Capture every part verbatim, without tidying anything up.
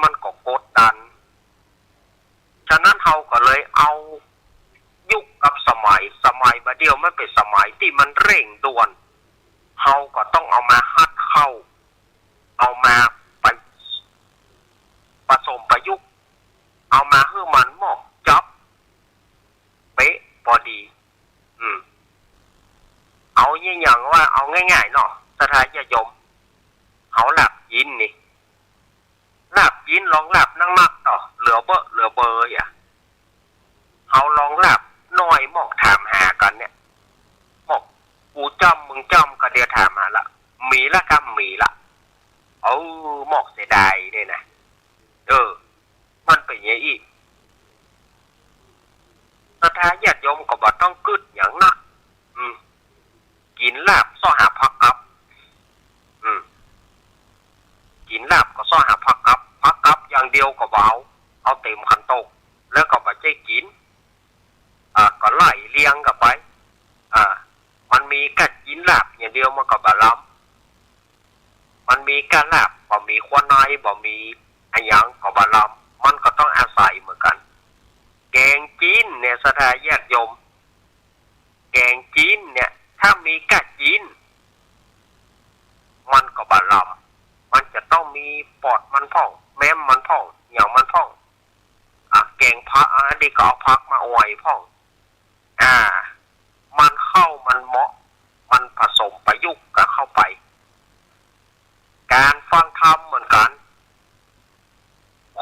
มันก็กดดัน ฉะนั้นเฮาก็เลยเอายุคกับสมัย สมัยบ่าเดี่ยวมันเป๋นสมัยตี้มันเร่งด่วน เฮาก็ต้องเอามาหัดเข้า เอามาไปผสมประยุกต์ เอามาหื้อมันเหมาะจ๊อบเป๊ะปอดี อืม เอาอย่างว่า เอาง่ายๆ เนาะ ศรัทธาญาติโยม เฮาลาบจี๋นนี่ ลาบจี๋นลองลาบนักๆ เนาะ เหลือเบ้อเหลือเบออะ เฮาลองลาบน้อยหมอกถามหากั๋นเนี่ย หมอกกูจ้อมมึงจ้อมก็เดียวถามหาละ มีละครับ มีละ เออ หมอกเสียดายเนี่ยนะ เออ มันเป๋นอย่างอี้ ศรัทธาญาติโยมก็บ่ต้องกึ๊ดหยังนัก อืม กิ๋นลาบเซาะหาผักกับ อืม กิ๋นลาบก็เซาะหาผักกับ ผักกับอย่างเดียวก็บ่เอา เอาเต็มขันโตก แล้วก็บ่ใจ้กิ๋น อ่า ก็ไล่เรียงกั๋นไป อ่า มันมีก้ากิ๋นลาบอย่างเดียวมันก็บ่ลำ มันมีก้าลาบ บ่มีขั้วใน บ่มีอะหยังก็บ่ลำ มันก็ต้องอาศัยเหมือนกั๋น แก๋งจี๋นเนี่ย ศรัทธาญาติโยม แก๋งจี๋นเนี่ย ถ้ามีก้าจี๋น มันก็บ่ลำ มันจะต้องมีปอดมันพ่อง แม้มมันพ่อง หยังมันพ่อง อ่ะ แก๋งผัก อ่ะ อันนี้ก็เอาผักมาอ่อยพ่อง อ่า มันเข้า มันเหมาะ มันผสมประยุกต์กั๋นเข้าไป ก๋านฟังธรรมเหมือนกั๋น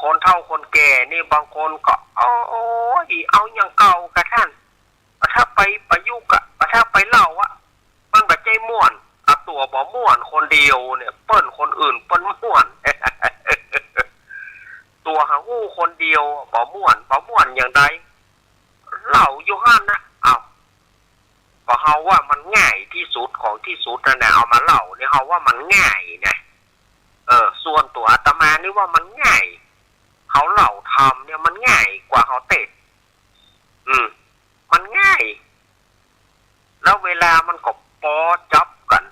คนเฒ่าคนแก่นี่บางคนก็ โอ๊ย เอาอย่างเก่าก่ะต้าน บ่ถ้าไปประยุกต์อะ บ่ถ้าไปเล่าอะ มันบ่ใจ้ม่วน เอาตั๋วบ่ม่วนคนเดียวเนี่ย เปิ้นคนอื่นเปิ้นม่วน ตั๋วหาฮู้คนเดียวบ่ม่วน บ่ม่วนอย่างใด เล่าอยู่หั้นนะ อ้าว ก็เฮาว่ามันง่ายตี้สุดของตี้สุดนั่นนะ เอามาเล่าเนี่ย เฮาว่ามันง่ายนะ เออ ส่วนตั๋วอาตมานี่ว่ามันง่าย เฮาเล่าธรรมเนี่ยมันง่ายกว่าเฮาเตศน์ อืม มันง่าย แล้วเวลามันก็ปอจ๊อบกั๋น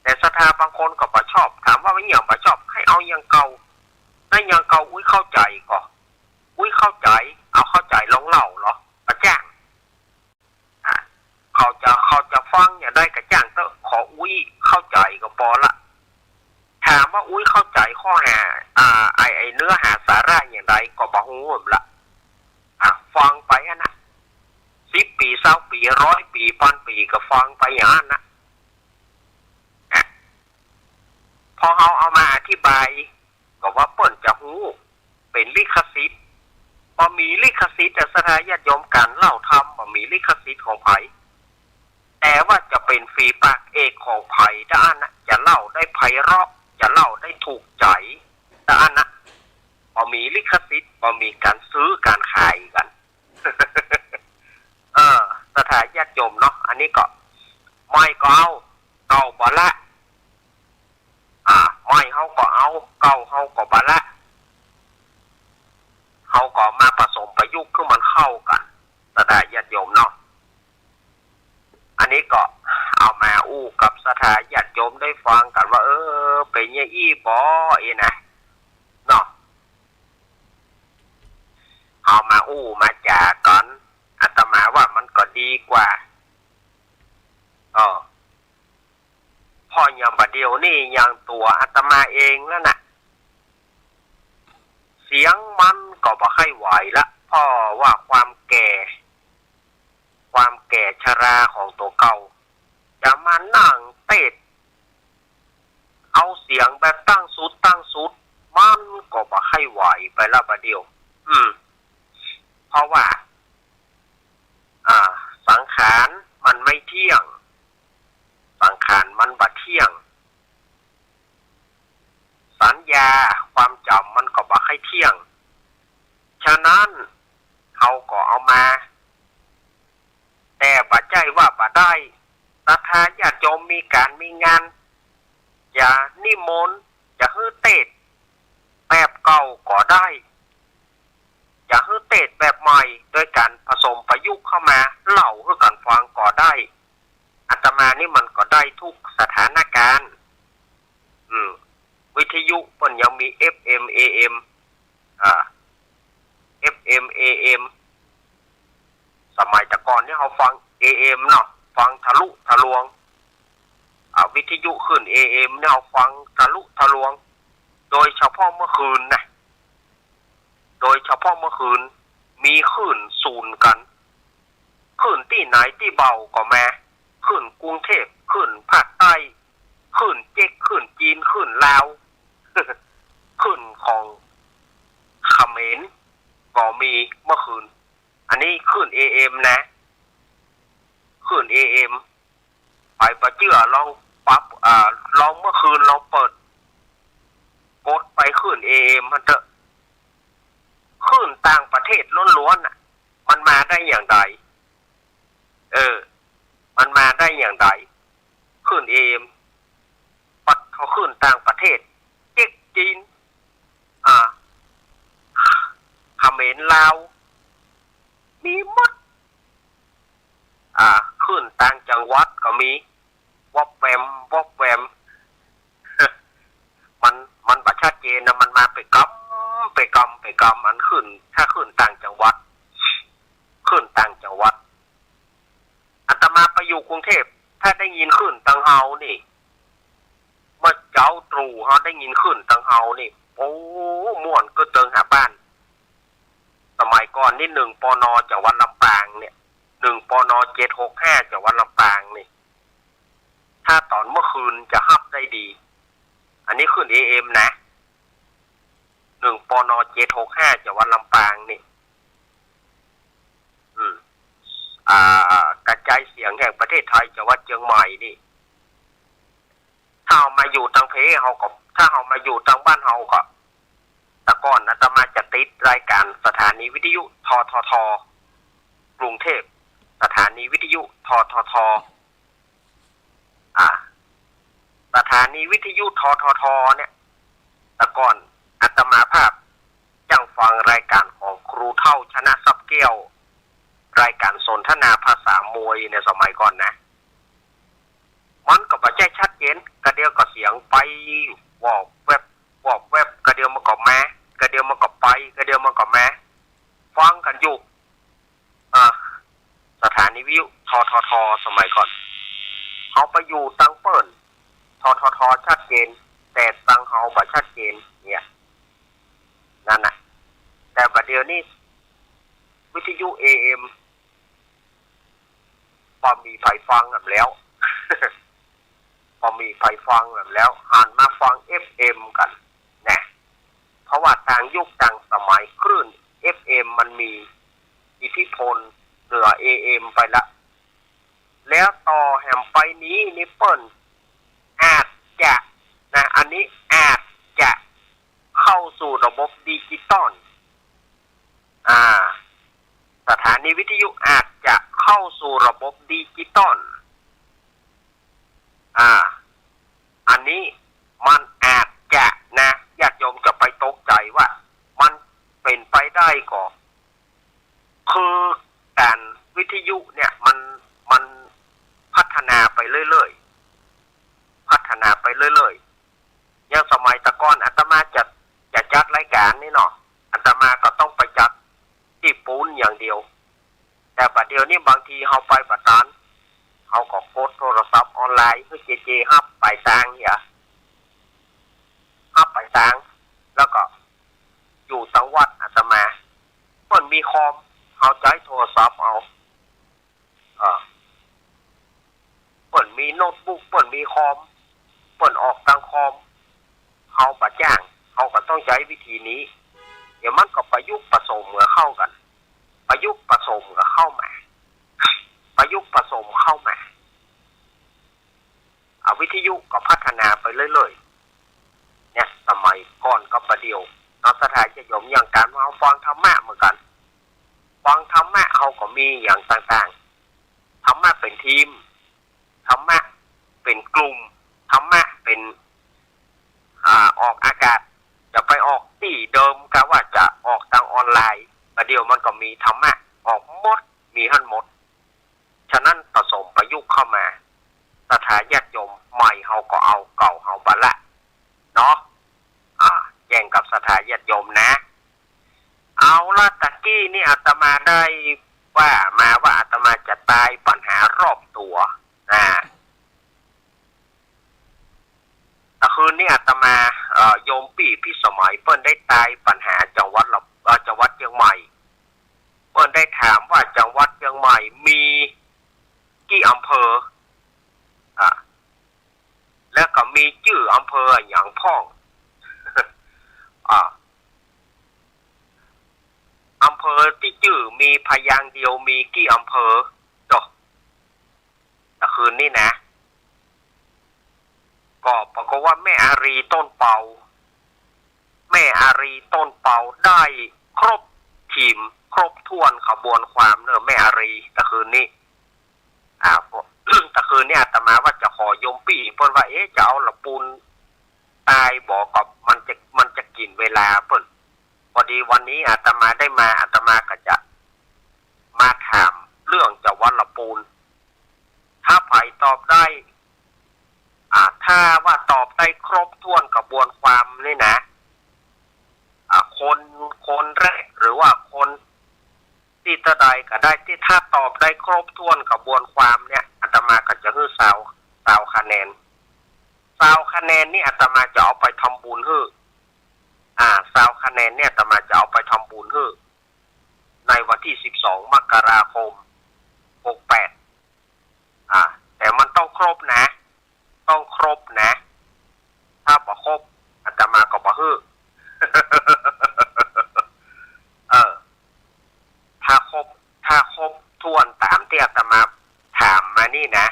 แต่ศรัทธาบางคนก็บ่ชอบ ถามว่าเป๋นหยังบ่ชอบ ใค่เอาอย่างเก่า ได้อย่างเก่า อุ๊ยเข้าใจ๋ก่อ อุ๊ยเข้าใจ๋ เอาเข้าใจ๋ลองเล่าเหรอ บ่จ้าง อ่ะ เขาจะ เขาจะฟังอย่างใดก็จ้างเต๊อะ ขออุ๊ยเข้าใจ๋ก็ปอละ ถามว่าอุ๊ยเข้าใจ๋ข้อหา อ่า ไอ้ ไอ้เนื้อหาสาระอย่างใดก็บ่ฮู้ละ อ่ะ ฟังไปหั้นนะ สิบปี๋ ซาวปี๋ ร้อยปี๋ ปันปี๋ ก็ฟังไปอย่างหั้นนะ อ่ะ พอเฮาเอามาอธิบาย ก็ว่าเปิ้นจะฮู้ เป๋นลิขสิทธิ์ บ่มีลิขสิทธิ์อะ ศรัทธาญาติโยม ก๋านเล่าธรรมบ่มีลิขสิทธิ์ของใผ แต่ว่าจะเป๋นฝีปากเอกของใผเต้าอั้นนะ จะเล่าได้ไพเราะ จะเล่าได้ถูกใจ๋เต้าอั้นนะ บ่มีลิขสิทธิ์ บ่มีก๋านซื้อก๋านขายกั๋น เออ ศรัทธาญาติโยมเนาะ อันนี้ก็ ใหม่ก็เอา เก่าบ่ละ อ่า ใหม่เฮาก็เอา เก่าเฮาก็บ่ละ เฮาก็มาผสมประยุกต์หื้อมันเข้ากั๋น ศรัทธาญาติโยมเนาะ อันนี้ก็เอามาอู้กับศรัทธาญาติโยมได้ฟังกั๋นว่า เออ เป๋นอย่างอี้บ่ อี้นะ เนาะ เอามาอู้มาจ๋ากั๋น อาตมาว่ามันก็ดีกว่า เออ เพราะอย่างบ่าเดี่ยวนี้ อย่างตั๋วอาตมาเองนั่นน่ะ เสียงมันก็บ่ใค่ไหวละ เพราะว่าความแก่ ความแก่ชราของตั๋วเก่า จะมานั่งเตศน์ เอาเสียงแบบตั้งสุด ตั้งสุด มันก็บ่ใค่ไหวไปละบ่าเดี่ยว อืม เพราะว่า อ่า สังขารมันไม่เที่ยง สังขารมันบ่เที่ยง สัญญาความจ๋ำมันก็บ่ใค่เที่ยง ฉะนั้น เฮาก็เอามา แต่บ่ใจ้ว่าบ่ได้ ศรัทธาญาติโยมมีก๋านมีงาน จะนิมนต์ จะหื้อเตศน์แบบเก่าก็ได้ จะหื้อเตศน์แบบใหม่ โดยก๋านผสมประยุกต์เข้ามาเล่าหื้อกั๋นฟังก็ได้ อาตมานี่มันก็ได้ทุกสถานก๋ารณ์ อืม วิทยุเปิ้นยังมี เอฟเอ็ม เอเอ็ม อ่า เอฟเอ็ม เอเอ็ม สมัยแต่ก่อนนี่เฮาฟัง เอเอ็ม เนาะ ฟังทะลุทะลวง อ่า วิทยุคลื่น เอเอ็ม นี่เฮาฟังทะลุทะลวง โดยเฉพาะเมื่อคืนนะ โดยเฉพาะเมื่อคืน มีคลื่นสูนกั๋น คลื่นตี้ไหนตี้เบ้าก็มา คลื่นกรุงเทพฯ คลื่นภาคใต้ คลื่นเจ๊ก คลื่นจีน คลื่นลาว คลื่นของเขมรก็มีเมื่อคืน อันนี้คลื่น เอเอ็ม นะ คลื่น เอเอ็ม ใผบ่เจื้อลองปรับ อ่า ลองเมื่อคืนลองเปิด กดไปคลื่น เอเอ็ม หั้นเต๊อะ คลื่นต่างประเทศล้วนๆ น่ะ มันมาได้อย่างใด เออ มันมาได้อย่างใด คลื่น เอเอ็ม ปัดเข้าคลื่นต่างประเทศ เจ๊ก จีน อ่า เขมร ลาว มีหมด อ่า คลื่นต่างจังหวัดก็มี วอบแวม วอบแวม มัน มันบ่ชัดเจนนะ มันมาเป๋นกำ เป๋นกำ เป๋นกำ อันคลื่น ถ้าคลื่นต่างจังหวัด คลื่นต่างจังหวัด อาตมาไปอยู่กรุงเทพฯ ถ้าได้ยินคลื่นตังเฮานี่ เมื่อเจ๊าตรู่เฮาได้ยินคลื่นตังเฮานี่ โอ้ ม่วนกึ๊ดเติงหาบ้าน สมัยก่อนนี่ หนึ่ง ปน จังหวัดลำปางเนี่ย หนึ่ง ปน เจ็ดหกห้า จังหวัดลำปางนี่ ถ้าต๋อนเมื่อคืนจะฮับได้ดี อันนี้คลื่น เอเอ็ม นะ หนึ่ง ปน เจ็ดหกห้า จังหวัดลำปางนี่ อืม อ่า กระจายเสียงแห่งประเทศไทย จังหวัดเชียงใหม่นี่ ถ้าเฮามาอยู่ตังเพเฮาก็ ถ้าเฮามาอยู่ตังบ้านเฮาก็ แต่ก่อนอาตมาจะติดรายการสถานีวิทยุ ททท กรุงเทพฯ สถานีวิทยุ ททท อ่า สถานีวิทยุ ททท เนี่ย แต่ก่อนอาตมาภาพจั่งฟังรายการของครูเฒ่า ชนะทรัพย์แก้ว รายการสนทนาภาษามวยในสมัยก่อนนะ มันก็บ่ใจ้ชัดเจน กะเดียวก็เสียงไป วอบแวบ วอบแวบ กะเดียวมันก็มา กะเดียวมันก็ไป กะเดียวมันก็มา ฟังกั๋นอยู่ อ่า สถานีวิทยุ ททท สมัยก่อน เฮาไปอยู่ตังเปิ้น ททท ชัดเจน แต่ตังเฮาบ่ชัดเจน เนี่ย นั่นน่ะ แต่บัดเดี๋ยวนี้ วิทยุ เอเอ็ม บ่มีใผฟังแหมแล้ว บ่มีใผฟังแหมแล้ว หันมาฟัง เอฟเอ็ม กั๋นนะ เพราะว่าต่างยุคต่างสมัย คลื่น เอฟเอ็ม มันมีอิทธิพลเหนือ เอเอ็ม ไปละ แล้วต่อแหมไปนี้นี่เปิ้นอาจจะนะ อันนี้อาจจะเข้าสู่ระบบดิจิตอล อ่า สถานีวิทยุอาจจะเข้าสู่ระบบดิจิตอล อ่า อันนี้มันอาจจะนะ ญาติโยมจะไปตกใจ๋ว่ามันเป๋นไปได้ก่อ คือก๋านวิทยุเนี่ยมัน มันพัฒนาไปเรื่อยๆ พัฒนาไปเรื่อยๆ อย่างสมัยแต่ก่อนอาตมาจะ จะจัดรายการนี่เนาะ อาตมาก็ต้องไปจัดตี้ปู๊นอย่างเดียว แต่บัดเดี๋ยวนี้บางทีเฮาไปบ่ตัน เฮาก็กดโทรศัพท์ออนไลน์หื้อเจเจฮับป๋ายตางเหีย ฮับป๋ายตาง แล้วก็อยู่ตังวัดอาตมา เปิ้นมีคอม เฮาใจ๊โทรศัพท์เอา เออ เปิ้นมีโน้ตบุ๊ก เปิ้นมีคอม เปิ้นออกตางคอม เฮาบ่จ้าง เฮาก็ต้องใจ๊วิธีนี้ เดี๋ยวมันก็ประยุกต์ผสมกับเข้ากั๋น ประยุกต์ผสมกับเข้ามา ประยุกต์ผสมเข้ามา อ่ะ วิทยุก็พัฒนาไปเรื่อยๆ เนี่ย สมัยก่อนกับบัดเดี่ยวเนาะ ศรัทธาญาติโยม อย่างก๋านว่าเฮาฟังธรรมะเหมือนกั๋น ฟังธรรมะเฮาก็มีอย่างต่างๆ ธรรมะเป๋นทีม ธรรมะเป๋นกลุ่ม ธรรมะเป๋น อ่า ออกอากาศ จะไปออกตี้เดิมกาว่าจะออกตางออนไลน์ บัดเดี่ยวมันก็มีธรรมะออกหมด มีหั้นหมด ฉะนั้นผสมประยุกต์เข้ามา ศรัทธาญาติโยม ใหม่เฮาก็เอา เก่าเฮาบ่ละ เนาะ อ่า แจ้งกับศรัทธาญาติโยมนะ นี่อาตมาได้ว่ามาว่าอาตมาจะตายปั๋ญหารอบตั๋ว อ่า ตะคืนนี้อาตมา เอ่อ โยมปี้พิสมัยเปิ้นได้ตายปั๋ญหาจังหวัดละ เอ่อ จังหวัดเจียงใหม่ เปิ้นได้ถามว่าจังหวัดเจียงใหม่มีกี่อำเภอ อ่า แล้วก็มีจื้ออำเภออะหยังพ่อง อ่า อำเภอตี้จื้อมีพยางค์เดียวมีกี่อำเภอ โจ้ะ ตะคืนนี้นะ ก็ปรากฏว่าแม่อารีย์ต้นเปา แม่อารีย์ต้นเปาได้ครบทีม ครบถ้วนขบวนความเน่อแม่อารีย์ตะคืนนี้ อ่า ตะคืนนี้อาตมาว่าจะขอโยมปี้เปิ้นว่า เอ๊ะ จะเอาละปูนตายบ่ ก็มันจะ มันจะกิ๋นเวลาเปิ้น พอดีวันนี้อาตมาได้มา อาตมาก็จะมาถามเรื่องจังหวัดละปูน ถ้าใผตอบได้ อ่า ถ้าว่าตอบได้ครบถ้วนขบวนความนี่นะ อ่า คน คนแรกหรือว่าคนตี้เต้าใดก็ได้ ตี้ถ้าตอบได้ครบถ้วนขบวนความเนี่ย อาตมาก็จะหื้อซาว ซาวคะแนน ซาวคะแนนนี่อาตมาจะเอาไปทำบุญหื้อ อ่า ซาวคะแนนเนี่ยอาตมาจะเอาไปทำบุญหื้อ ในวันตี้สิบสองมกราคมหกแปด อ่า แต่มันต้องครบนะ ต้องครบนะ ถ้าบ่ครบ อาตมาก็บ่หื้อ เออ ถ้าครบ ถ้าครบถ้วนต๋ามตี้อาตมาถามมานี่นะ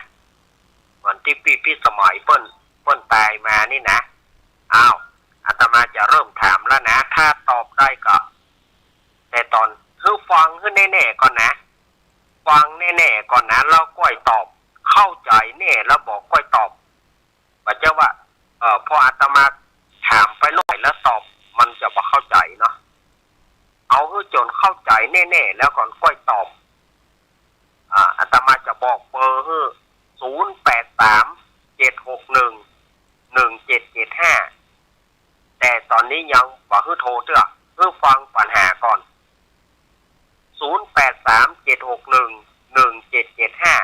เหมือนตี้ปี้พิสมัยเปิ้น เปิ้นตายมานี่นะ อ้าว อาตมาจะเริ่มถามแล้วนะ ถ้าตอบได้ก็ แต่ตอนหื้อฟังหื้อแน่ๆก่อนนะ ฟังแน่ๆก่อนนะ แล้วก้อยตอบ เข้าใจ๋แน่แล้วบ่ก้อยตอบ บ่ใจ้ว่า เอ่อ พออาตมาถามไปหน่อยแล้วตอบ มันจะบ่เข้าใจ๋เนาะ เอาหื้อจ๋นเข้าใจ๋แน่ๆแล้วก่อนก้อยตอบ อ่า อาตมาจะบอกเบอร์หื้อ ศูนย์แปดสาม เจ็ดหกหนึ่ง หนึ่งเจ็ดเจ็ดห้า แต่ต๋อนนี้ยังบ่หื้อโทรเตื้อ หื้อฟังปั๋ญหาก่อน ศูนย์แปดสาม เจ็ดหกหนึ่ง หนึ่งเจ็ดเจ็ดห้า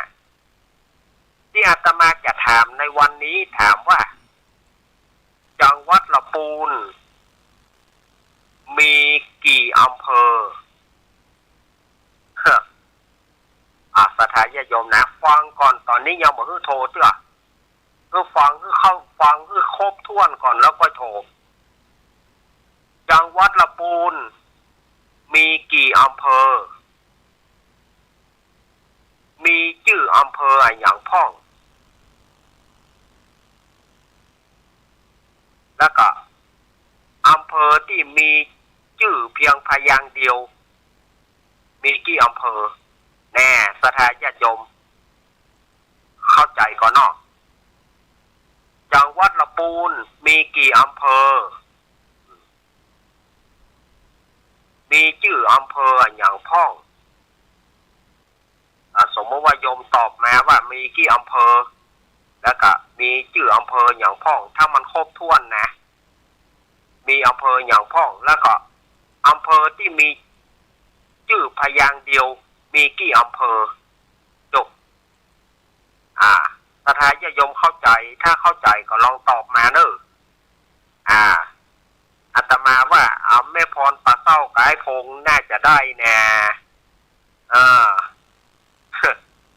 ตี้อาตมาจะถามในวันนี้ถามว่า จังหวัดละปูนมีกี่อำเภอ เฮ้อ อ่า ศรัทธาญาติโยมนะ ฟังก่อน ต๋อนนี้ยังบ่หื้อโทรเตื้อ หื้อฟังหื้อเข้า ฟังหื้อครบถ้วนก่อนแล้วก้อยโทร จังหวัดละปูนมีกี่อำเภอ มีจื้ออำเภออะหยังพ่อง แล้วก็อำเภอตี้มีจื้อเพียงพยางค์เดียว มีกี่อำเภอ แน่ ศรัทธาญาติโยม เข้าใจ๋ก่อเนาะ จังหวัดละปูนมีกี่อำเภอ มีจื้ออำเภออะหยังพ่อง อ่า สมมติว่าโยมตอบมาว่ามีกี่อำเภอ แล้วก็มีจื้ออำเภออะหยังพ่อง ถ้ามันครบถ้วนนะ มีอำเภออะหยังพ่อง แล้วก็อำเภอตี้มีจื้อพยางค์เดียวมีกี่อำเภอ จบ อ่า ศรัทธาญาติโยมเข้าใจ๋ ถ้าเข้าใจ๋ก็ลองตอบมาเน่อ อ่า อาตมาว่า เอาแม่พรป่าเศร้ากับไอ้พงษ์น่าจะได้นะ อ่า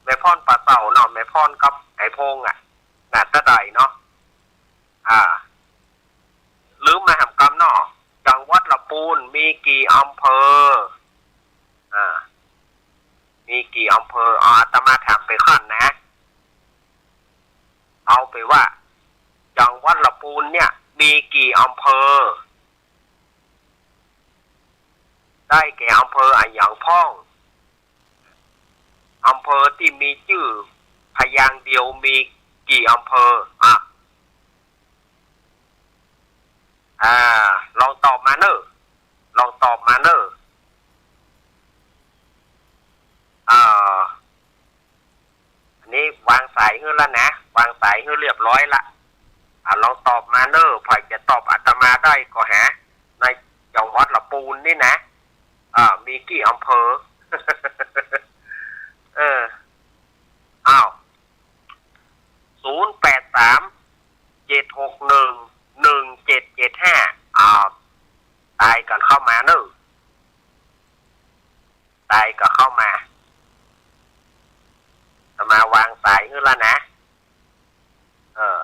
แม่พรป่าเศร้าเนาะ แม่พรกับไอ้พงษ์อะ น่าจะได้เนาะ อ่า ลืมมาแหมกำเนาะ จังหวัดละปูนมีกี่อำเภอ อ่า มีกี่อำเภอ อ่า อาตมาถามไปก่อนนะ เอาไปว่า จังหวัดละปูนเนี่ยมีกี่อำเภอ ได้แก่อำเภออะหยังพ่อง อำเภอตี้มีจื้อพยางค์เดียวมีกี่อำเภอ อ่ะ อ่า ลองตอบมาเน่อ ลองตอบมาเน่อ อ่า อันนี้วางสายหื้อละนะ วางสายหื้อเรียบร้อยละ อ่า ลองตอบมาเน่อ ใผจะตอบอาตมาได้ก็หา ในจังหวัดละปูนนี่นะ อ่า มี ตี้อำเภอ เออ อ้าว ศูนย์แปดสาม เจ็ดหกหนึ่ง หนึ่งเจ็ดเจ็ดห้า อ้าว ตายกั๋นเข้ามาเน่อ ตายก็เข้ามา อาตมาวางสายหื้อละนะ เออ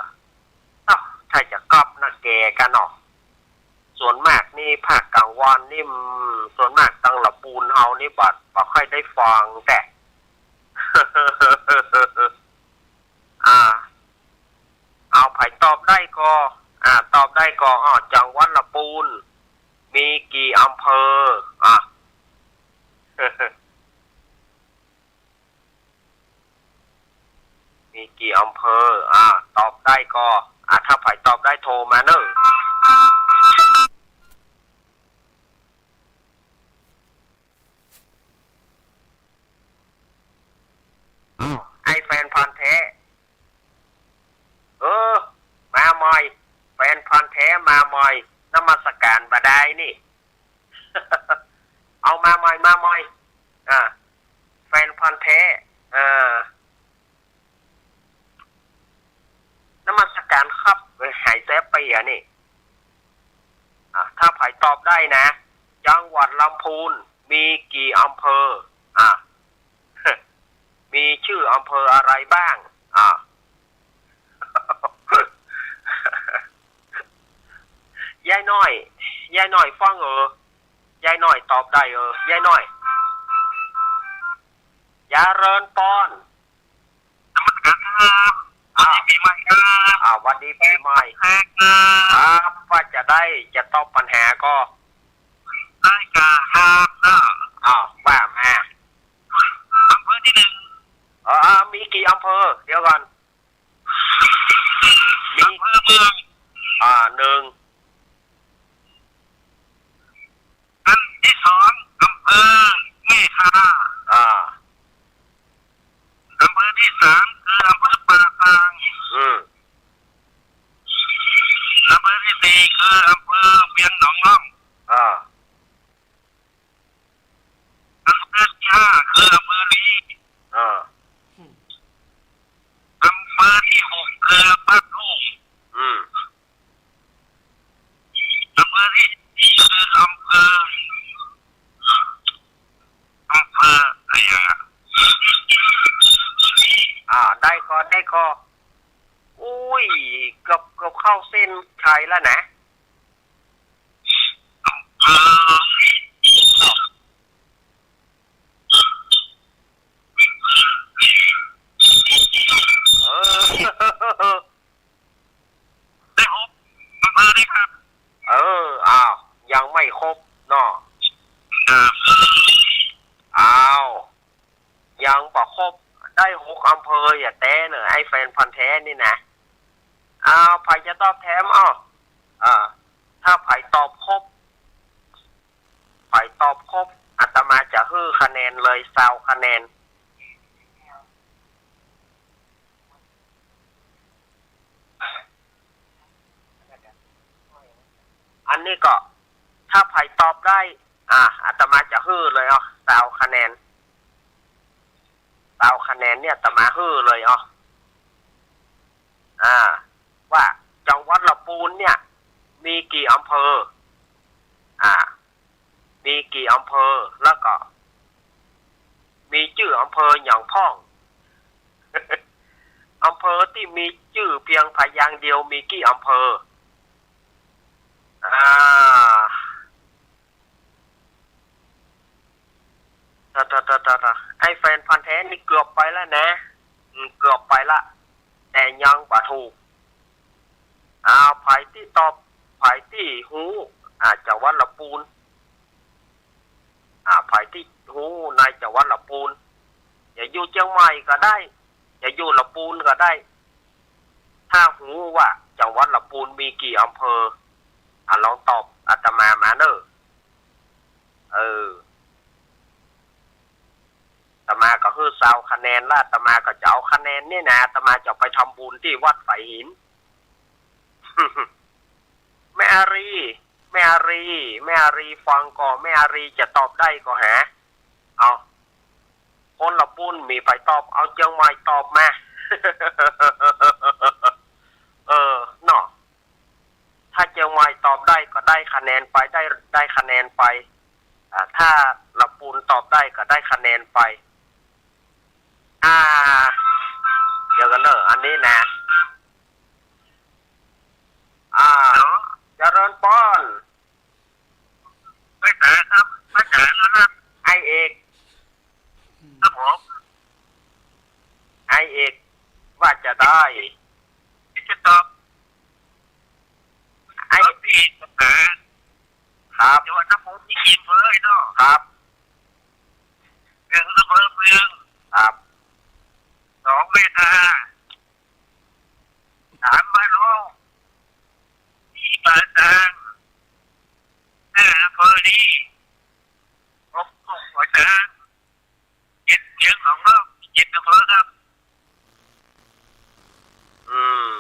เอ้า ถ้าจะก๊อปนะแกกั๋นเนาะ ส่วนมากนี่ภาคกลางวันนี่ อืม ส่วนมากตังละปูนเฮานี่บ่ บ่ค่อยได้ฟังแต๊ อ่า เอาใผตอบได้ก่อ อ่า ตอบได้ก่อ อ้อ จังหวัดละปูน มีกี่อำเภอ อ่ะ มีกี่อำเภอ อ่า ตอบได้ก่อ อ่า ถ้าใผตอบได้โทรมาเน่อ อ้าว ไอ้แฟนพันธุ์แท้ เออ มาใหม่ แฟนพันธุ์แท้มาใหม่ นมัสการบ่ดายนี่ เอามาใหม่ มาใหม่ อ่า แฟนพันธุ์แท้ อ่า นมัสการครับ เอ้ย หายแซบไปอ่ะนี่ อ่ะ ถ้าใผตอบได้นะ จังหวัดลำพูน มีกี่อำเภอ อ่ะ มีชื่ออำเภออะไรบ้าง อ่ะ ยายน้อย ยายน้อยฟังเออ ยายน้อยตอบได้เออ ยายน้อย เจริญปอน นมัสการครับ อ่า สวัสดีปีใหม่ครับ อ่า หวัดดีปีใหม่ ครับ ครับ ว่าจะได้ จะตอบปัญหาก่อ ได้ก่อครับ อ่า ว่ามา อำเภอตี้หนึ่ง เออ อ่า มีกี่อำเภอ เดี๋ยวก่อน มี อำเภอเมือง อ่า หนึ่ง อันตี้สอง อำเภอแม่สา อ่า อำเภอตี้สามคืออำเภอป่าซาง อืม อำเภอตี้สี่คืออำเภอเวียงหนองล่อง อ่า อำเภอตี้ห้าคืออำเภอลี อ่า อำเภอตี้หกคือบ้านทุ่ง อืม อำเภอตี้เจ็ดคืออำเภอ อำเภออะไรอ่ะ อ่า ได้ก่อ ได้ก่อ อุ้ย เกือบ เกือบเข้าเส้นชัยแล้วนะ อำเภอ เออ ได้หกอำเภอนี่ครับ เออ อ้าว ยังไม่ครบเนาะ ครับ อ้าว ยังบ่ครบ ได้หกอำเภออย่าแต๊เน่อ ไอ้แฟนพันธุ์แท้นี่นะ อ้าว ใผจะตอบแถม อ้าว อ่า ถ้าใผตอบครบ ใผตอบครบ อาตมาจะหื้อคะแนนเลย ซาวคะแนน อันนี้ก็ ถ้าใผตอบได้ อ่ะ อาตมาจะหื้อเลย อ่ะ ซาวคะแนน ซาวคะแนนเนี่ย อาตมาหื้อเลย อ่ะ อ่า ว่าจังหวัดละปูนเนี่ย มีกี่อำเภอ อ่า มีกี่อำเภอ แล้วก็ มีจื้ออำเภอหยังพ่อง อำเภอตี้มีจื้อเพียงพยางค์เดียวมีกี่อำเภอ อ่า ตะ ตะ ตะ ตะ ตะ ไอ้แฟนพันธุ์แท้นี่เกือบไปแล้วนะ อืม เกือบไปละ แต่ยังบ่ถูก อ่า ใผตี้ตอบ ใผตี้ฮู้ อ่า จังหวัดละปูน อ่า ใผตี้ฮู้ในจังหวัดละปูน จะอยู่เจียงใหม่ก็ได้ จะอยู่ละปูนก็ได้ ถ้าฮู้ว่าจังหวัดละปูนมีกี่อำเภอ อ่า ลองตอบอาตมามาเน่อ เออ อาตมาก็หื้อซาวคะแนนละ อาตมาก็จะเอาคะแนนนี่นะ อาตมาจะไปทำบุญตี้วัดฝายหิน แม่อารี แม่อารี แม่อารีฟังก่อ แม่อารีจะตอบได้ก่อหา คนละปูนมีใผตอบ เอาเจียงใหม่ตอบมา เออ เนาะ ถ้าเจียงใหม่ตอบได้ก็ได้คะแนนไป ได้ ได้คะแนนไป อ่า ถ้าละปูนตอบได้ก็ได้คะแนนไป อ่า เดี๋ยวก่อนเนอะ อันนี้นะ อ่า ฮัลโหล เจริญปอน ไปไหนครับ ไปไหนแล้วนะ ไอ้เอก ครับผม ไอ้เอกว่าจะได้ ที่จะตอบ ไอ้ ครับพี่ ครับ จังหวัดนครศรีธรรมราชเนาะ ครับ หนึ่ง อำเภอเมือง ครับ สอง แม่ทา สาม บ้านโฮง สี่ ป่าซาง ห้า อำเภอลี หก ทุ่งหัวช้าง เจ็ด เชียงของนอก เจ็ด อำเภอครับ อืม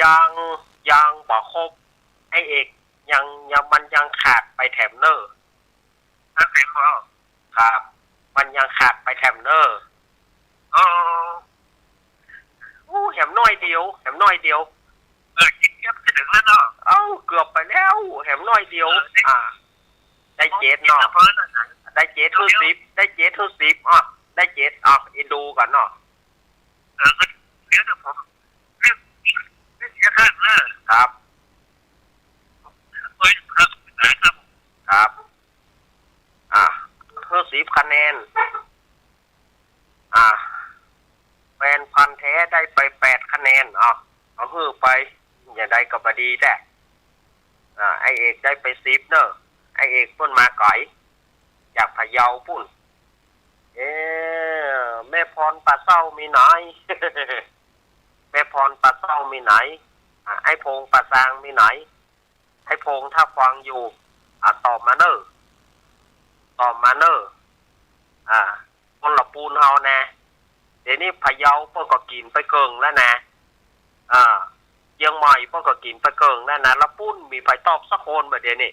ยัง ยังบ่ครบ ไอ้เอก ยัง ยัง มันยังขาดไปแถมเน่อ ครับ แถมบ่ ครับ มันยังขาดไปแถมเน่อ โอ้ อู้ แถมหน้อยเดียว แถมหน้อยเดียว เออ เกือบจะถึงแล้วเนาะ เอ้า เกือบไปแล้ว แถมหน้อยเดียว เออ ได้ อ่า ได้เจ็ดเนาะ เจ็ด อำเภอแล้วนะ ได้เจ็ด เดี๋ยว คือสิบ ได้เจ็ด คือสิบ อ่ะ ได้เจ็ด อ่ะ อินดูก่อนเนาะ เออ ก็เดี๋ยว เดี๋ยวผมเลือก เลือกเสียข้างเนอะ ครับ เอ้ย ครับ ครับ ครับ อ่ะ คือสิบคะแนน อ่ะ แฟนพันธุ์แท้ได้ไปแปดคะแนน อ่ะ เอาหื้อไป อย่างใดก็บ่ดีแต๊ อ่า ไอ้เอกได้ไปสิบเน่อ ไอ้เอกเปิ้นมาไก๋ จากพะเยาปู๊น เอ๊ะ แม่พรป่าเศร้ามีไหน แม่พรป่าเศร้ามีไหน อ่า ไอ้พงป่าซางมีไหน ไอ้พง ถ้าฟังอยู่ อ่ะ ตอบมาเน่อ ตอบมาเน่อ อ่า คนละปูนเฮานะ เดี๋ยวนี้พะเยาเปิ้นก็กิ๋นไปเกิ่งแล้วนะ อ่า เจียงใหม่เปิ้นก็กิ๋นไปเกิ่งแล้วนะ ละปูนมีใผตอบสักคนบ่เดี๋ยวนี้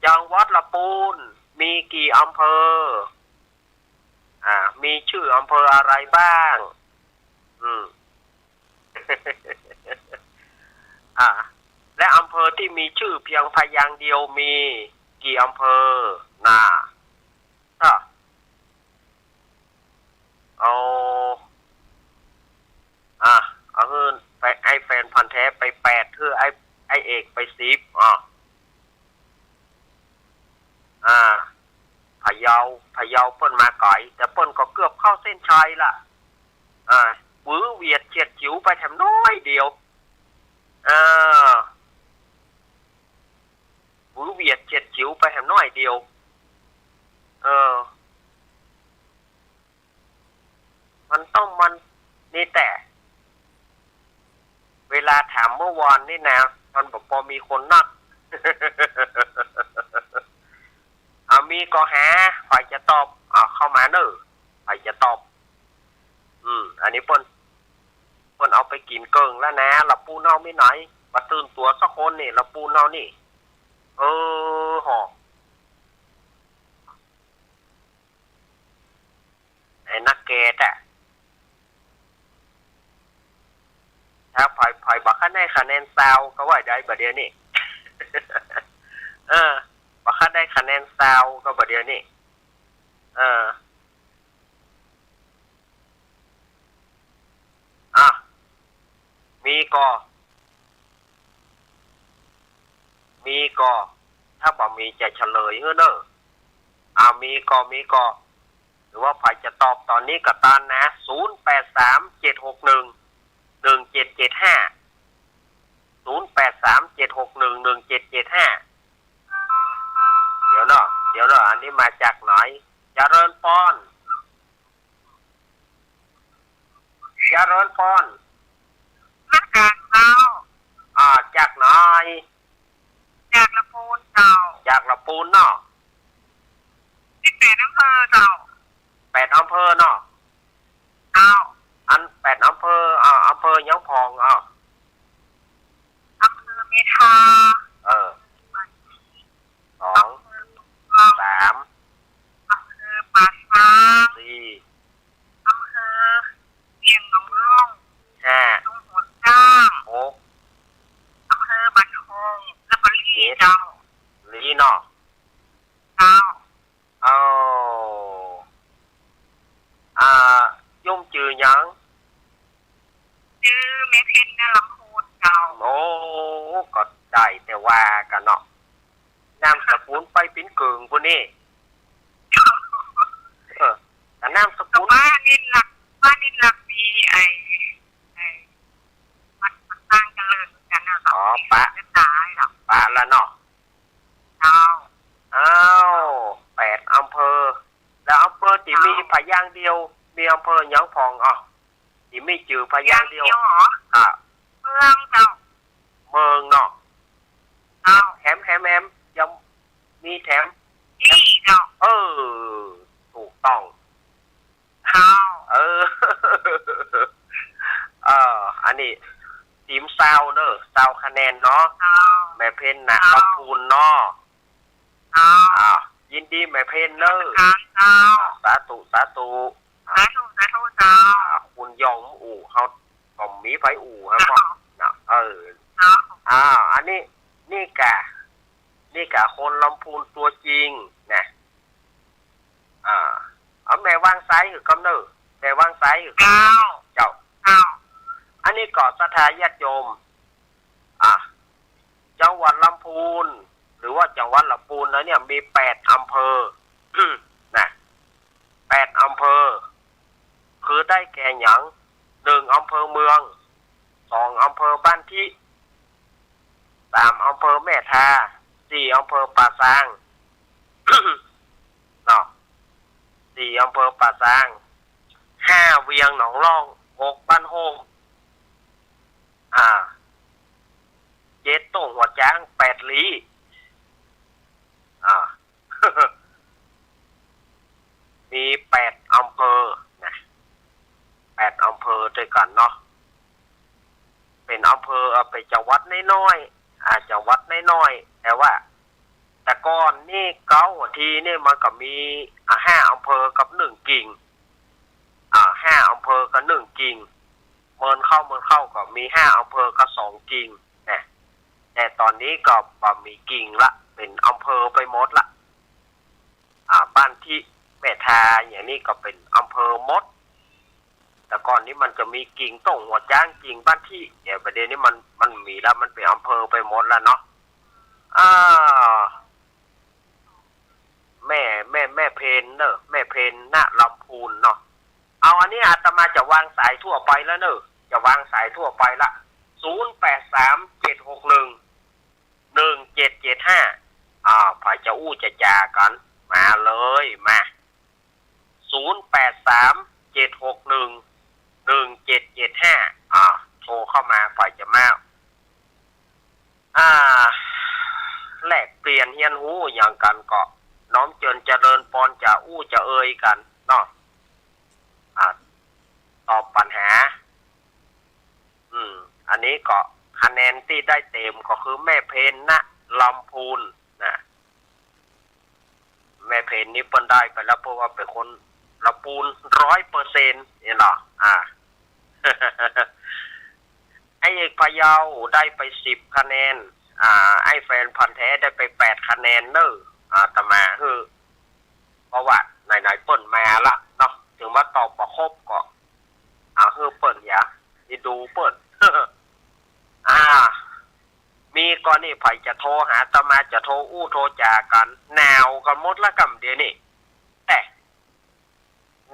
จังหวัดละปูนมีกี่อำเภอ อ่า มีชื่ออำเภออะไรบ้าง อืม อ่า และอำเภอที่มีชื่อเพียงพยางค์เดียวมีกี่อำเภอ น่ะ อ่ะ เอา อ่ะ เอาหื้อไป ไอ้แฟนพันธุ์แท้ไปแปด หื้อไอ้ ไอ้เอกไปสิบ อ่ะ อ่า พะเยา พะเยาเปิ้นมาไก๋ แต่เปิ้นก็เกือบเข้าเส้นชัยละ อ่า หวือเหวียดเฉียดฉิวไปแถมน้อยเดียว อ่า หวือเหวียดเฉียดฉิวไปแถมน้อยเดียว เออ มันต้องมันนี่แต๊ เวลาถามเมื่อวานนี่นะ มันบ่ปอมีคนนัก เอามีก็หา ใผจะตอบ เอาเข้ามาเน่อ ใผจะตอบ อืม อันนี้เปิ้น เปิ้นเอาไปกิ๋นเกิ่งแล้วนะ ละปูนเฮามีไหน บ่ตื่นตั๋วสักคนนี่ ละปูนเฮานี่ เออ หอ ไอ้นักเกตอะ ถ้าใผ ใผบ่คันได้คะแนนซาวก็ว่าได้บ่าเดี่ยวนี้ เออ บ่คันได้คะแนนซาวก็บ่าเดี่ยวนี้ เออ อ่ะ มีก่อ มีก่อ ถ้าบ่มีจะเฉลยหื้อเน่อ อ่า มีก่อ มีก่อ หรือว่าใผจะตอบต๋อนนี้ก็ต๋ามนะ ศูนย์แปดสาม เจ็ดหกหนึ่ง หนึ่งเจ็ดเจ็ดห้า ศูนย์แปดสาม เจ็ดหกหนึ่ง หนึ่งเจ็ดเจ็ดห้า เดี๋ยวเนาะ เดี๋ยวเนาะ อันนี้มาจากไหน เจริญปอน เจริญปอน มาจากเจ้า อ่า จากไหน จากละปูนเจ้า จากละปูนเนาะ มีแปดอำเภอเจ้า แปดอำเภอเนาะ เจ้า อันแปดอำเภอ อ่า อำเภอหยังพ่อง อ่า อำเภอเมทา เออ สอง อำเภอเมือง สาม ผู้นี้ เออ แต่นามสกุล บ้านนินลัก บ้านนินลักมีไอ้ ไอ้ วัด วัดสร้างเจริญกันนะ อ๋อ ปะ จะตายหรอก ปะละเนาะ เจ้า อ้าว แปดอำเภอ แล้วอำเภอตี้มี เจ้า ผายางเดียว มีอำเภอหยังพ่อง อ้อ ตี้มีจื้อผายางเดียว ผายางเดียวเหรอ อ่ะ เมืองเจ้า เมืองเนาะ เจ้า แถม แถม แถม ยังมีแถม ตี้เจ้า เออ ถูกต้อง เจ้า เออ เออ อันนี้ ตีมซาวเนอะ ซาวคะแนนเนาะ เจ้า แม่เพ็ญนะ เจ้า ลำพูนเนาะ เจ้า อ่า ยินดีแม่เพ็ญเนอะ นมัสก๋านเจ้า อ่า สาธุ สาธุ อ่า สาธุ สาธุเจ้า อ่า คุณยองอู้ เฮาก็มีไผอู้ฮะ เจ้า เนาะ เออ เจ้า อ่า อันนี้ นี่กะ นี่กะคนลำพูนตัวจริงนะ อ่า เอาแม่วางสายหื้อกำเนิด แม่วางสายหื้อกำเนิด เจ้า เจ้า เจ้า อันนี้ก็ศรัทธาญาติโยม อ่ะ จังหวัดลำพูน หรือว่าจังหวัดลำพูนนะเนี่ย มีแปดอำเภอ นะ แปดอำเภอ คือได้แก่หยัง หนึ่งอำเภอเมือง สองอำเภอบ้านทิ สามอำเภอแม่ทา สี่อำเภอป่าซาง เนาะ สี่อำเภอป่าซาง ห้าเวียงหนองล่อง หกบ้านโฮง อ่า เจ็ดโต้งหัวจ๊าง แปดลี้ อ่า มีแปดอำเภอนะ แปดอำเภอด้วยกันเนาะ เป๋นอำเภอ เอ่อ เป๋นจังหวัดน้อยๆ อ่า จังหวัดน้อยๆ แต่ว่า แต่ก่อนนี่เก๊าอี้ทีนี่มันก็มี อ่า ห้าอำเภอกับหนึ่งกิ่ง อ่า ห้าอำเภอกับหนึ่งกิ่ง เมินเข้า เมินเข้าก็มีห้าอำเภอกับสองกิ่งนะ แต่ต๋อนนี้ก็บ่มีกิ่งละ เป๋นอำเภอไปหมดละ อ่า บ้านทิ แม่ทา อย่างนี้ก็เป๋นอำเภอหมด แต่ก่อนนี้มันจะมีกิ่งโต้งหัวจ๊าง กิ่งบ้านทิ เนี่ย ประเดี๋ยวนี้มัน มันมีแล้ว มันเป๋นอำเภอไปหมดแล้วเนาะ อ่า แม่ แม่ แม่เพ็ญเนอะ แม่เพ็ญ ณ ลำพูนเนาะ เอา อันนี้อาตมาจะวางสายทั่วไปแล้วเนอะ จะวางสายทั่วไปละ ศูนย์แปดสาม เจ็ดหกหนึ่ง หนึ่งเจ็ดเจ็ดห้า อ่า ใผจะอู้จะจ๋ากั๋น มาเลย มา ศูนย์แปดสาม เจ็ดหกหนึ่ง หนึ่งเจ็ดเจ็ดห้า อ่า โทรเข้ามา ใผจะมา อ่า แลกเปลี่ยนเฮียนฮู้หยังกั๋นก็ น้อมเจิญเจริญปอน จะอู้จะเอ่ยกั๋นเนาะ อ่า ตอบปัญหา อืม อันนี้ก็คะแนนตี้ได้เต๋มก็คือแม่เพ็ญ ณ ลำพูน นะ แม่เพ็ญนี่เปิ้นได้ไปแล้ว เพราะว่าเป๋นคนลำพูนร้อยเปอร์เซ็นต์ นี่เนาะ อ่า ไอ้เอกพะเยาได้ไปสิบคะแนน อ่า ไอ้แฟนพันธุ์แท้ได้ไปแปดคะแนนเนอะ อาตมาหื้อ เพราะว่าไหนๆเปิ้นมาละเนาะ เถิงว่าตอบบ่ครบก็ เอาหื้อเปิ้น อย่า อีดูเปิ้น อ่า มีก่อนี่ ใผจะโทรหาอาตมา จะโทรอู้โทรจ๋ากั๋น หนาวกั๋นหมดละก่ำเดี๋ยวนี้ แต่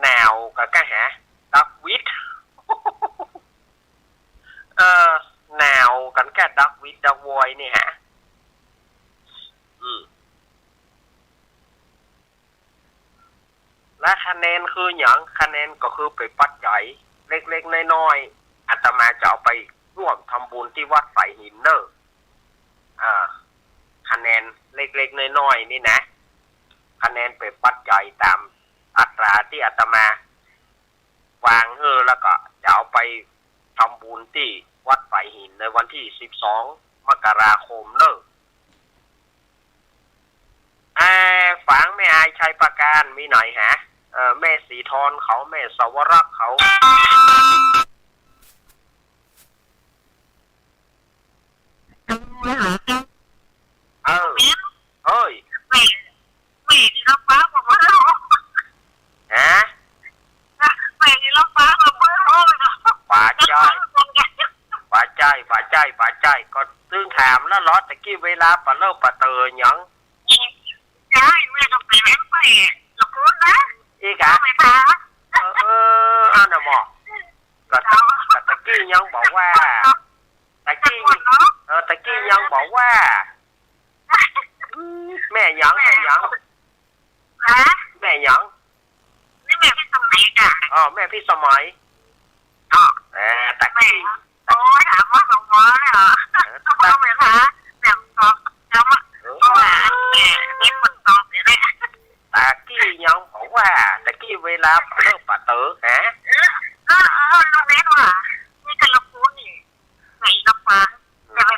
หนาวกั๋นกะหา ดักวิด เออ หนาวกั๋นกะดักวิดดักวอยนี่ฮะ อืม และคะแนนคือหยัง คะแนนก็คือเป๋นปัจจัยเล็กๆน้อยๆ อาตมาจะเอาไปร่วมทำบุญตี้วัดฝายหินเนอะ อ่า คะแนนเล็กๆน้อยๆนี่นะ คะแนนเป๋นปัจจัยต๋ามอัตราตี้อาตมาวางหื้อ แล้วก็จะเอาไปทำบุญตี้วัดฝายหินในวันตี้สิบสองมกราคมเนอะ อ่า ฝางแม่อายชัยปราการมีไหนฮะ เอ่อ แม่ศรีทรเขา แม่สวรักษ์เขา เออ เฮ้ย แม่ แม่นี่ลำบากกว่าเมือง ฮะ แม่นี่ลำบากกว่าเมืองเลยนะ ป๋าจ้อย ป๋าจ้อย ป๋าจ้อย ป๋าจ้อย ก็ตึงถามแล้วเหรอ ตะกี้เวลาปะเลอะปะเตอหยัง ใช่ แม่ แต่ละคนนะ อีกอะ แม่คะ เออ เออ เอาน่ะหมอ ก็ตะ ก็ตะกี้ยังบอกว่า ตะกี้ เออ ตะกี้ยังบอกว่า อืม แม่หยัง แม่หยัง ฮะ แม่หยัง นี่แม่พิสมัยจ้ะ อ๋อ แม่พิสมัย อ๋อ เออ ตะกี้ แม่ โอ้ย ถามว่าสองหมอเลยเหรอ เออ พ่อแม่คะ แบบตอบจำอะ เออ เพราะว่าแม่เห็นคนตอบอยู่เนี่ย ตะกี้ยังบอกว่า ตะกี้เวลาเลิกปะเต๋อ ฮะ เออ เออ เออ ลุงเน้นว่ะ นี่แต่ละคนนี่ ไหนลำปาง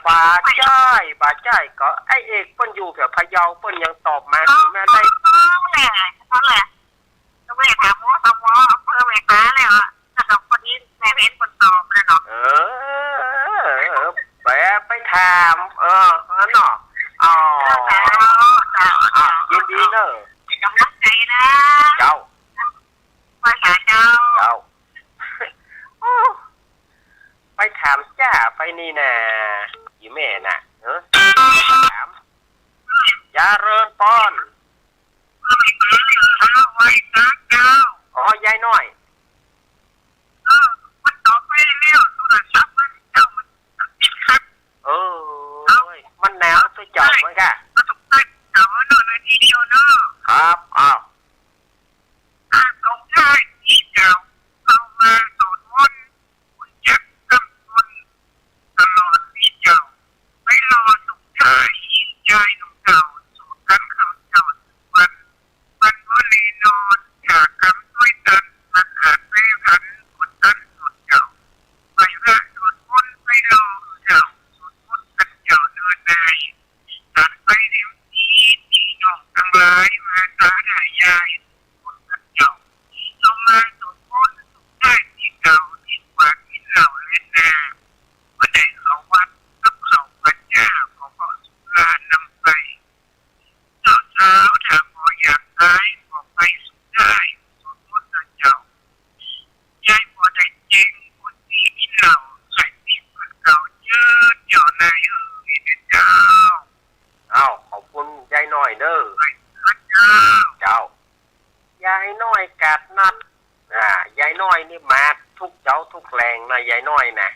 บ่าใจ้ บ่าใจ้ ก็ไอ้เอกเปิ้นอยู่แถวพะเยา เปิ้นยังตอบมา อ๋อ ถึงแม้ได้ นั่นแหละ นั่นแหละ แม่ถามหมอ สองหมอ อำเภอแม่ฟ้าแล้วอะ แล้วก็พอดีแม่เห็นคนตอบเลยเนาะ เออ เออ ไป ไปถาม เออ อันเนาะ อ๋อ เจ้า เจ้า อ่ะ เจ้า ยินดีเนอะ เป็นกำลังใจนะ เจ้า ไปหาเจ้า เจ้า โอ้ ไปถามจ้าไปนี่นา อีแม่น่ะ เออ ถาม เจริญปอน ไหว้พระเจ้า อ๋อ ยายน้อย เออ มันตอบไปแล้ว โทรศัพท์มันเจ้ามันติดขัด เออ เอ้า มันหนาวซะเจ้ามันกะ ก็ต้องตั้งเสาหน่อยนาทีเดียวเนาะ ครับ อ้าว อ่า สงท้ายปีเก่า เข้ามาสวดมนต์ จักกำบุญตลอดปีเก่า ไปรอสงท้ายยายหนุ่มเก่า สูตรกันคำเจ้าทุกวัน วันบ่แลนอน ถ้ากำด้วยตัน มันอาจไปพันคนตันคนเก่า ไหว้พระสวดมนต์ไปรอเจ้า สวดมนต์กันเจ้าเนินนาย ตัดไปเดี๋ยวนี้ พี่น้องทั้งหลาย มาสาธยาย สวดมนต์กันเจ้า ลงมาสวดมนต์ส่งท้ายปีเก่า ดีกว่ากินเหล้าเล่นนา บ่ได้เข้าวัดกับเข้าพรรษา ก็เพราะสุรานำไป เจ้าสาวถ้าบ่อยากตาย ก็ไปสุดท้าย สวดมนต์นะเจ้า ยายบ่ได้เจ๋ง คนดีกินเหล้า ขายปีกเหมือนเก่า เจิดเจ้านายเอ๋ยนะเจ้า อ้าว ขอบคุณยายน้อยเด้อ ไปเถิดเจ้า เจ้า ยายน้อยกาดนัด อ่า ยายน้อยนี่มาทุกเจ๊าทุกแหล่งนะ ยายน้อยนะ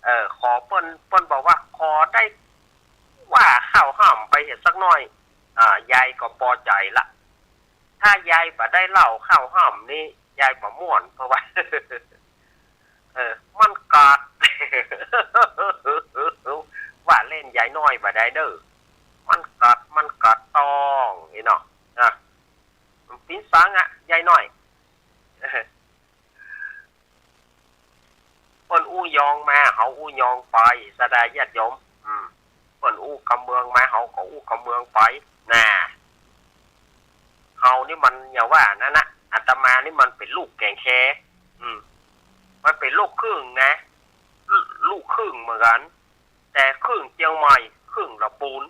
เออ ขอเปิ้น เปิ้นบอกว่าขอได้ว่าข้าวห้ำไปเหียสักหน้อย อ่า ยายก็ปอใจ๋ละ ถ้ายายบ่ได้เหล้าข้าวห้ำนี่ ยายบ่ม่วน เพราะว่า เออ มันกัด ว่าเล่นยายน้อยบ่ได้เด้อ มันกัด มันกัดต้อง นี่เนาะ อ่ะ มันปิ้นสังอะ ยายน้อย เปิ้นอู้ยองมา เฮาอู้ยองไป ศรัทธาญาติโยม อืม เปิ้นอู้กำเมืองมา เฮาก็อู้กำเมืองไป น่ะ เฮานี่มันอย่างว่านั้นนะ อาตมานี่มันเป๋นลูกแก่งแค อืม มันเป๋นลูกครึ่งนะ ลูกครึ่งเหมือนกั๋น แต่ครึ่งเจียงใหม่ ครึ่งละปูน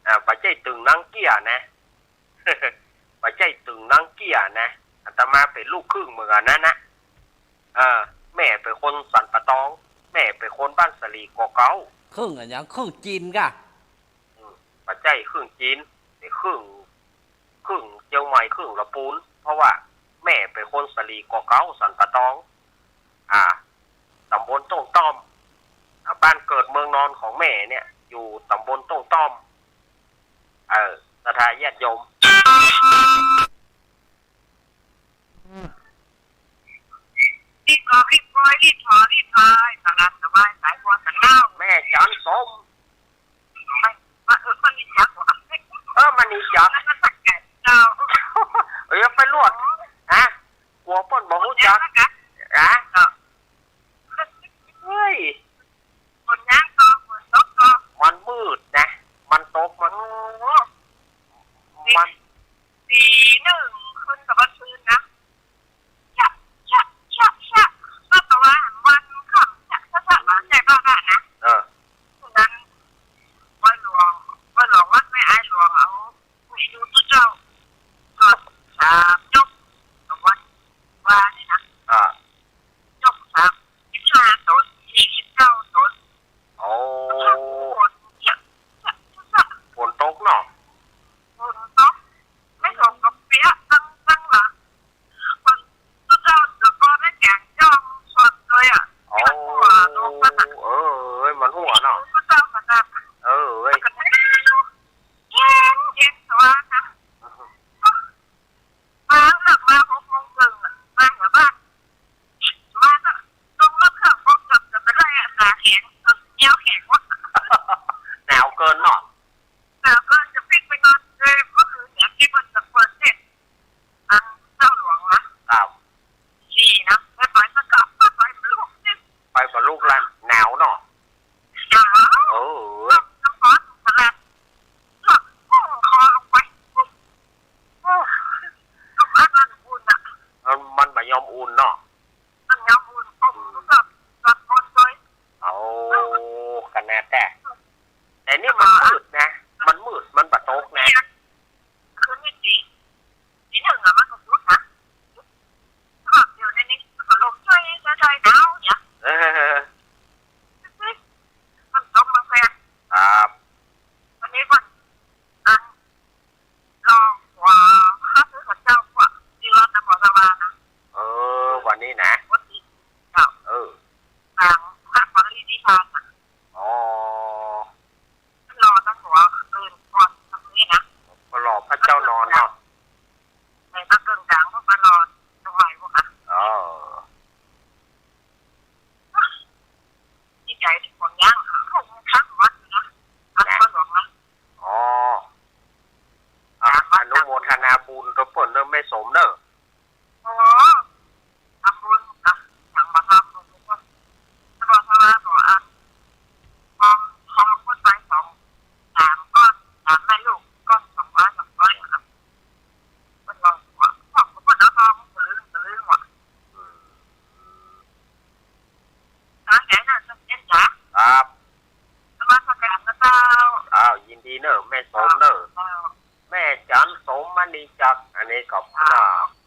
อ่า บ่ใจ้ตึงนางเกี้ยนะ บ่ใจ้ตึงนางเกี้ยนะ อาตมาเป๋นลูกครึ่งเหมือนกั๋นนั้นนะ เออ แม่เป๋นคนสันป่าตอง แม่เป๋นคนบ้านสะหลีก่อเก๊า ครึ่งอะหยัง ครึ่งจีนก่ะ อืม บ่ใจ้ครึ่งจีน เป๋นครึ่ง ครึ่งเจียงใหม่ ครึ่งละปูน เพราะว่าแม่เป๋นคนสะหลีก่อเก๊า สันป่าตอง อ่า ต๋ำบลต้งต้อม อ่า บ้านเกิดเมืองนอนของแม่เนี่ย อยู่ต๋ำบลต้งต้อม เออ ศรัทธาญาติโยม รีบกอบรีบโกย รีบถอ รีบทาย สลัดสบายสายบัวสะเดา แม่จันทร์ส้ม มา เออ มณีจักรวะ เออ มณีจักร เจ้า เออ ไปลวด ฮะ กั๋วเปิ้นบ่ฮู้จัก ฮะ เฮ้ย ฝนยังก็ ฝนตกก็ มันมืดนะ มัน บุญตวยเปิ้นเน่อแม่สมเน่อ อ๋อ ทำบุญนะ อย่างบ่ทำบุญก็ ถ้าบ่ทำบุญก็ อ่ะ ของ ของคนไปสอง สามก้อน สามแม่ลูก ก้อนสองร้อย สองร้อย อะนะ เปิ้นว่า เปิ้นเอาทอง เปิ้นลืม เปิ้นลืมว่ะ อืม ตามแผนน่ะ เจ้าเจ้าจ๋า ครับ นมัสการนะเจ้า อ้าว ยินดีเน่อ แม่สมเน่อ เจ้า แม่จันทร์สมมณีจักร อันนี้ก็ เจ้า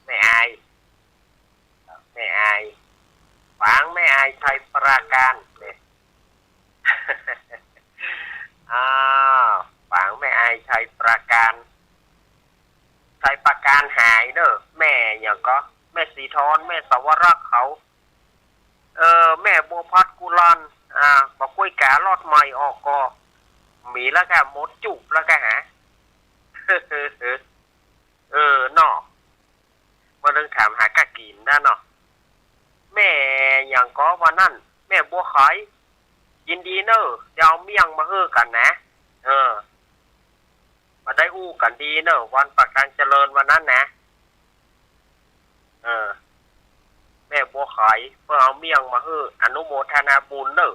แม่อาย แม่อาย ฝางแม่อายชัยปราการเนี่ย อ้าว ฝางแม่อายชัยปราการ ชัยปราการหายเน่อ แม่หยังก็ แม่สีทอน แม่สวรักษ์เขา เออ แม่บัวพัดกุลาล อ่า บ่าก้วยก๋ารอดใหม่ออกก็ มีแล้วก็หมดจุบแล้วก็หา เออ เนาะ บ่านึ่งถามหาก้ากิ๋นนะเนาะ แม่หยังก็ว่านั้น แม่บัวไข ยินดีเน่อ เดี๋ยวเอาเมี่ยงมาหื้อกั๋นนะ เออ บ่าได้อู้กั๋นดีเน่อ วันปากตังเจริญวันนั้นนะ เออ แม่บัวไข เปิ้นเอาเมี่ยงมาหื้อ อนุโมทนาบุญเน่อ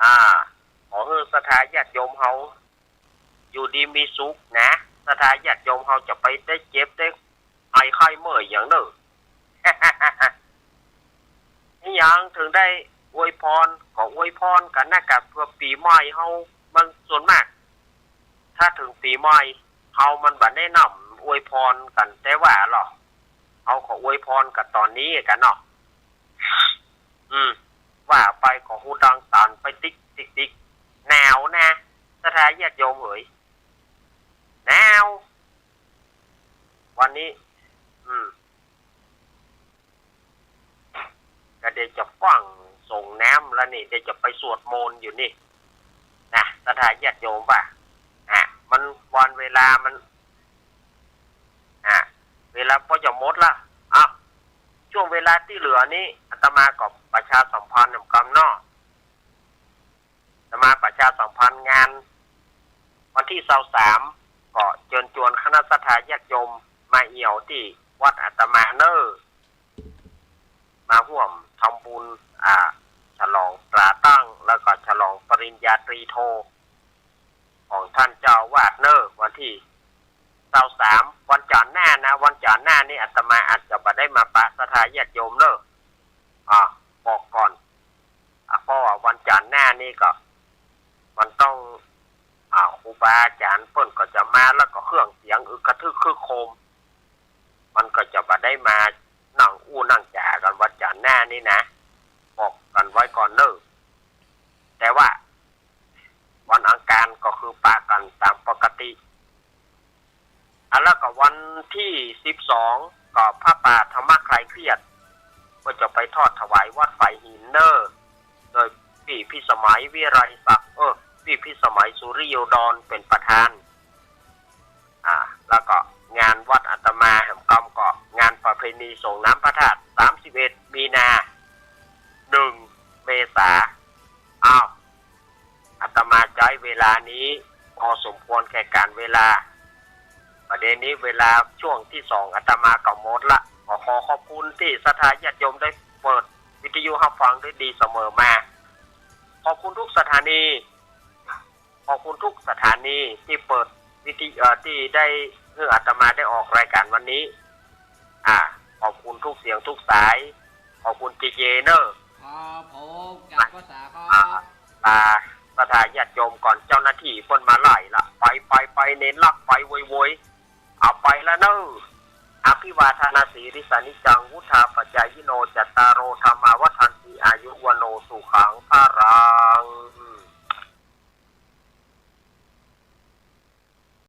อ่า ขอหื้อศรัทธาญาติโยมเฮา อยู่ดีมีสุขนะ ศรัทธาญาติโยมเฮาจะไปได้เจ็บได้ไอไข้เมื่อยหยังเน่อ นี่หยังเถิงได้อวยพร ก็อวยพรกั๋นนะกะ เปื้อปี๋ใหม่เฮา มันส่วนมาก ถ้าเถิงปี๋ใหม่ เฮามันบ่ได้นำอวยพรกั๋น แต่ว่าลอ เฮาก็อวยพรกั๋นต๋อนนี้กั๋นเนาะ อืม ว่าไปก็ฮูดังตันไปติ๊กติ๊กติ๊ก หนาวนะ ศรัทธาญาติโยมเหย หนาว วันนี้ อืม ก็เดี๋ยวจะฟั่งสรงน้ำแล้วนี่ เดี๋ยวจะไปสวดมนต์อยู่นี่ นะ ศรัทธาญาติโยมว่า อ่ะ มันวันเวลามัน อ่ะ เวลาก็จะหมดละ อ่ะ ช่วงเวลาตี้เหลือนี้ อาตมาก็ประชาสัมพันธ์นำกำเนาะ อาตมาประชาสัมพันธ์งานวันตี้ซาวสาม ก็เจิญจวนคณะศรัทธาญาติโยมมาเอี่ยวตี้วัดอาตมาเน่อ มาฮ่วมทำบุญ อ่า ฉลองตราตั้ง แล้วก็ฉลองปริญญาตรีโท ของต้านเจ้าอาวาสเน่อ วันตี้ซาวสาม วันจันทร์หน้านะ วันจันทร์หน้านี่อาตมาอาจจะบ่ได้มาปะศรัทธาญาติโยมเน่อ อ่า บอกก่อน อ่า เพราะว่าวันจันทร์หน้านี่ก็ มันต้อง อ่า ครูบาอาจ๋ารย์เปิ้นก็จะมา แล้วก็เครื่องเสียงอึกกระทึกครึกโครม มันก็จะบ่ได้มานั่งอู้นั่งจ๋ากั๋นวันจันทร์หน้านี่นะ บอกกั๋นไว้ก่อนเน่อ แต่ว่าวันอังคารก็คือปะกั๋นต๋ามปกติ อ่ะ แล้วก็วันตี้สิบสอง ก็ผ้าป่าธรรมะคลายเครียด ก็จะไปทอดถวายวัดฝายหินเน่อ โดยปี้พิสมัยวิไลศักดิ์ เออ ปี้พิสมัยสุริโยดรเป๋นประธาน อ่า แล้วก็งานวัดอาตมาแหมกำก็งานประเพณีส่งน้ำพระธาตุ สามสิบเอ็ด มีนา หนึ่ง เมษา อ้าว อาตมาใจ๊เวลานี้พอสมควรแก่ก๋านเวลา ประเด็นนี้เวลาช่วงตี้สองอาตมาก็หมดละ ขอ ขอขอบคุณตี้ศรัทธาญาติโยมได้เปิดวิทยุฮับฟังด้วยดีเสมอมา ขอบคุณทุกสถานี ขอบคุณทุกสถานีตี้เปิดวิทยุ เอ่อ ตี้ได้หื้ออาตมาได้ออกรายก๋านวันนี้ อ่า ขอบคุณทุกเสียงทุกสาย ขอบคุณเจเจเน่อ ครับผม กราบขอบพระคุณครับ อ่า ลาศรัทธาญาติโยมก่อน เจ้าหน้าตี้เปิ้นมาไล่ละ ไป ไป ไป เณรลักษณ์ไปโวยๆ เอาไปละเน่อ อภิวาทนสีลิสสะนิจจัง วุฑฒาปจายิโน จัตตาโร ธัมมา วัฑฒันติ อายุ วัณโณ สุขัง พลัง